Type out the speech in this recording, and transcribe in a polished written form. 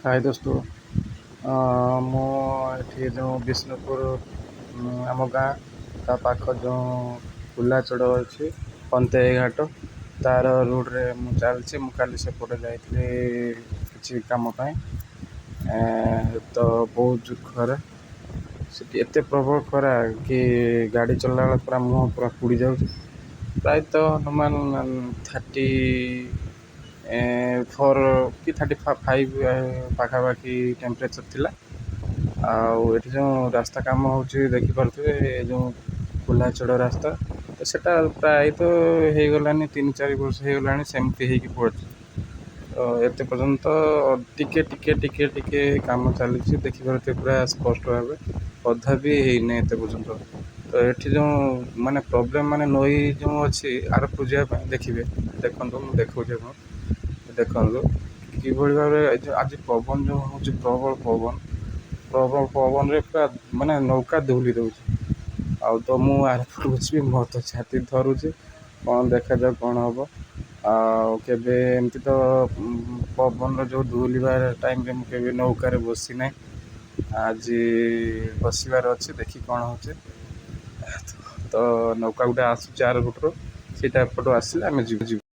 ହାଏ ଦୋସ୍ତ, ମୁଁ ଏଠି ଯେଉଁ ବିଷ୍ଣୁପୁର ଆମ ଗାଁ ତା ପାଖ ଯେଉଁ କୁଲାଚଡ଼ ଅଛି ପନ୍ତେଇ ଘାଟ, ତାର ରୋଡ଼ରେ ମୁଁ ଚାଲିଛି। ମୁଁ କାଲି ସେପଟେ ଯାଇଥିଲି କିଛି କାମ ପାଇଁ। ତ ବହୁତ ଖରା ସେଠି, ଏତେ ପ୍ରବଳ ଖରା କି ଗାଡ଼ି ଚଲାଇଲା ବେଳେ ପୁରା ମୁହଁ ପୁରା ପୋଡ଼ି ଯାଉଛି। ପ୍ରାୟତଃ ଅନୁମାନ 34 କି 35 ପାଖାପାଖି ଟେମ୍ପରେଚର୍ ଥିଲା। ଆଉ ଏଠି ଯେଉଁ ରାସ୍ତା କାମ ହେଉଛି ଦେଖିପାରୁଥିବେ, ଏ ଯେଉଁ କୁଲାଚଡ଼ ରାସ୍ତା, ତ ସେଟା ପ୍ରାୟତଃ ହେଇଗଲାନି 3-4 ବର୍ଷ ହେଇଗଲାଣି, ସେମିତି ହେଇକି ପଡ଼ିଛି। ତ ଏତେ ପର୍ଯ୍ୟନ୍ତ ଟିକେ ଟିକେ ଟିକେ ଟିକେ କାମ ଚାଲିଛି, ଦେଖିପାରୁଥିବେ ପୁରା ସ୍ପଷ୍ଟ ଭାବେ, ଅଧା ବି ହେଇନି ଏତେ ପର୍ଯ୍ୟନ୍ତ। ତ ଏଠି ଯେଉଁ ମାନେ ପ୍ରୋବ୍ଲେମ୍, ମାନେ ନଈ ଯେଉଁ ଅଛି ଆରପଟକୁ ଯିବା ପାଇଁ, ଦେଖିବେ, ଦେଖନ୍ତୁ, ମୁଁ ଦେଖାଉଛି ଆପଣ ଦେଖନ୍ତୁ କିଭଳି ଭାବରେ ଏ ଯେଉଁ ଆଜି ପବନ ଯେଉଁ ହେଉଛି, ପ୍ରବଳ ପବନ, ପ୍ରବଳ ପବନରେ ପୁରା ମାନେ ନୌକା ଦୋହଲି ଦେଉଛି। ଆଉ ତ ମୁଁ ଆରପଟକୁ ଯିବି, ମୋର ତ ଛାତି ଥରୁଛି। କ'ଣ ଦେଖାଯାଉ କ'ଣ ହେବ। ଆଉ କେବେ ଏମିତି ତ ପବନର ଯେଉଁ ଦୋହଲିବା ଟାଇମ୍ରେ ମୁଁ କେବେ ନୌକାରେ ବସିନାହିଁ। ଆଜି ବସିବାର ଅଛି, ଦେଖି କ'ଣ ହେଉଛି। ତ ନୌକା ଗୋଟେ ଆସୁଛି ଆର ପଟରୁ, ସେଇଟା ଏପଟୁ ଆସିଲେ ଆମେ ଯିବୁ ଯିବୁ।